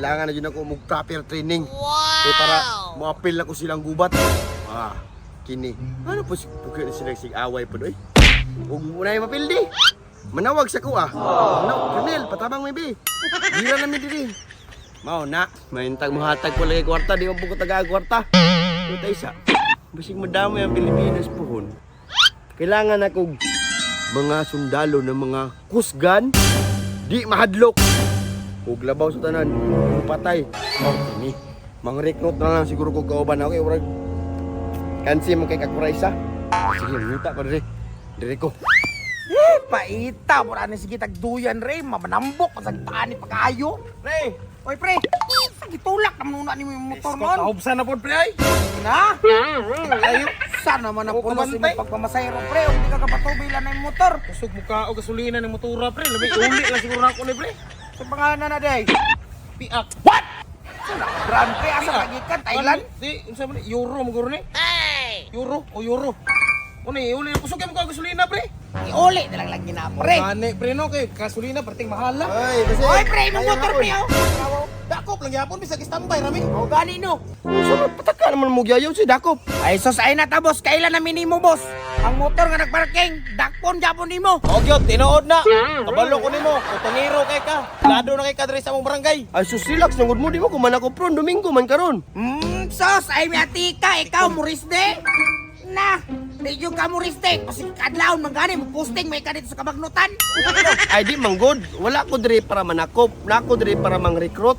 Kailangan na jud ako og proper training. Wow. Kay para moapil ako silang gubat. Ah, kini. Ano po si pugay na sila sig away po oy. Ug unay mapildi. Manawag sa ko ah. No, Colonel, patabang may bi. Gira na mi diri. Mao na, mahintag mohatag ko lagi kwarta, di man po ko taga kwarta. Puta isa. Basig madami ang Pilipinas pohon. Kailangan akong mga sundalo ng mga kusgan di mahadlok ug labaw sa tanan ug patay. Oh, kini. Mang recruit na lang siguro kog kauban ako kay murag kansi mo kay kakura isa. Sige, muta ko diri. Diri ko. Eh, paita. Mura ni sige tagduyan, re. Mamanambok. Masagtaan ni pagkayo. Pre, Oy, pre. Sa gitulak naman una ni mo yung motor noon. Kaubsa na po, pre ay. Na? Ayo, sana man ang O, puno sa kabantay. imong pagpamasayro, pre. Kung di ka kapatubilan na yung motor. Kusog mo ka o gasolina ng motora, pre. Labi uli lang siguro na ako ni pre. Sa pangalan na na, day. Piak. What? Brand, pre. Asa kagikan? Thailand? Di, unsa man ni? Euro mo guro ni? Euro o euro. Uni, uli kusog mo ka og gasolina, pre. Iuli na lang lagi na, pre. Gani, pre no kay gasolina perting mahala. Ay, kasi Oy, pre, imong motor, pre, oh. Dakop lang yapon bisag standby rami. Oh, gani, no. Unsa man pataka naman mo gyayaw si Dakop. Ay, sus, ay na, boss. Kailan na minimo, boss? Ang motor nga nagparking, dakpon, japon nimo. O gyud, tinuod na. Kabalo ko nimo, kutuniro kay ka. Lado na kay ka diri sa among barangay. Ay sus, relax nang mo di mo kuman ako pron Domingo man karon. Sos, ay may atika, ikaw, Muriste. Na, di yung ka Muriste. Kasi kadlawon man gani, mo posting may ka dito sa kabagnutan. Ay di man good. Wala ko diri para manakop, nako diri para mang-recruit.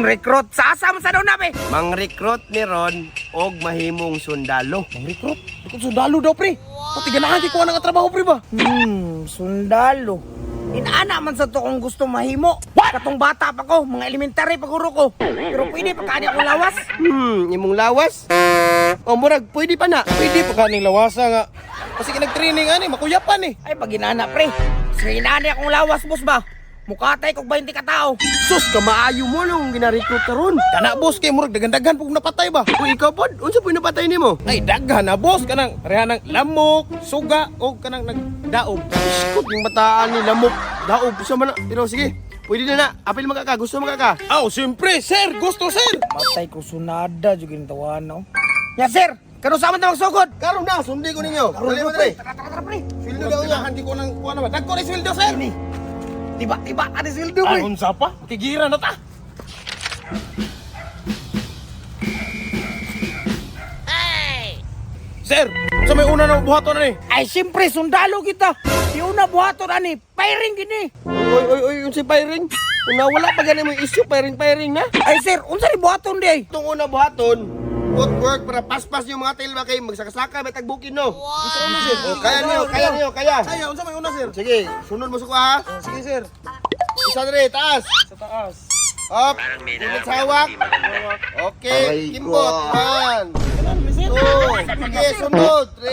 Recruit. Sa asa mo sa doon na, be? Mang-recruit ni Ron og mahimong sundalo. Mang recruit. Ikot sundalo daw, pre. Pati ganahan kay kuha nga trabaho, pre ba? Sundalo. Inaana man sa to kung gusto mahimo. What? Katong bata pa ko, mga elementary paguro ko. Pero pwede pa kani akong lawas. Imong lawas. O murag pwede pa na. Pwede pa kaning lawasa nga. Kasi nag-training ani, makuyapan eh. Ay, pag inana, pre. Sa inana akong lawas, boss ba? Mukatay kog 20 ka tao. Sus, kamaayo mo nung gina-recruit karon. Kana boss kay murag daghan-daghan pug napatay ba? Uy, ikaw pod, unsa po napatay nimo? Ay daghan na boss kanang pareha ng lamok, suga og kanang nagdaog. Iskot yung bataan ni lamok. Daog sa man. na. Pero sige, pwede na na. Apil magka ka, gusto magka ka. Aw, siyempre sir, gusto sir. Matay ko sunada, jugin tawan, no? Ya, sir! Kano sa man ta magsugod? Karon na, sundi ko ninyo. Dali mo dali. Tara, tara, tara, pre. Sweldo daw niya. Ganahan di ko nang kuha naman. Dagko ni sweldo sir. Tiba, tiba, ani sweldo, pre. Ay, unsa pa? Tigira na ta. Sir, sa may una na buhaton na ni. Ay, siyempre, sundalo kita. Di una buhaton, ani. Firing gini. Uy, uy, uy, unsay firing? Una wala pa gani mo issue firing firing na. Ay, sir, unsa ni buhaton di ay? Itong una buhaton, footwork para paspas yung mga tail ba kay magsakasaka may tagbukin no. Unsa una sir? O, kaya niyo, kaya niyo, kaya. Kaya unsa may una sir? Sige, sunod mo sa ko ha. Oh, sige sir. Isa diri, taas. Sa taas. Up. Sunod sa hawak. Okay, kimbot. 1, Kanan 2, sir. sige, sunod. 3,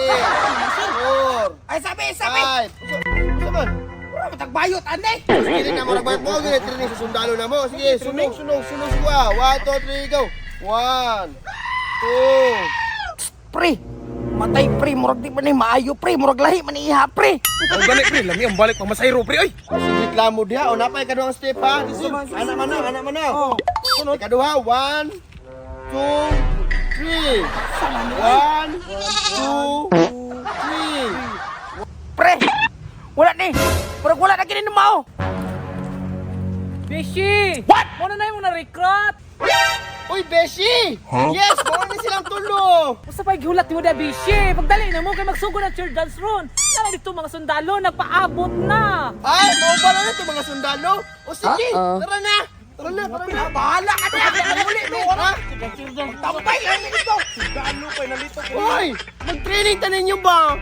4, Ay, sabi, sabi. 5. Unsa man? Puro matagbayot, ani. Sige na mo nagbayad mo, gini training sa sundalo na mo. Sige, sunog, sunog, sunog sa 1, 2, 3, go. 1, 2. Pre, matay, pre. Murag di man ni maayo, pre. Murag lahi man ni iha, pre. Ang gani pre, lami ang balik pamasayro pre oy. Sige, klamo diha. O, napay kaduhang step ha. Anak man na, anak man na. Oh. Sunod. Ikaduha, 1, 2, 3. 1, 2, 3. Pre, wala ni. Murag wala na gini na mao. Bishi! What? Muna na yung na-recruit! Uy, Beshi! Yes, mao ni silang tulo. Usa pa'y gihulat ni mo da, Bishi! Pagdali na mo kay magsugod ang cheer dance ron! Nara dito mga sundalo, nagpaabot na! Ay, mao pa na ito mga sundalo. O sige, tara na. Tara na, tara na. Bahala ka na. Uli, no. Ha? Tampay, ani nito. Sundalo pa nalito ko. Uy, mag-training ta ninyo ba?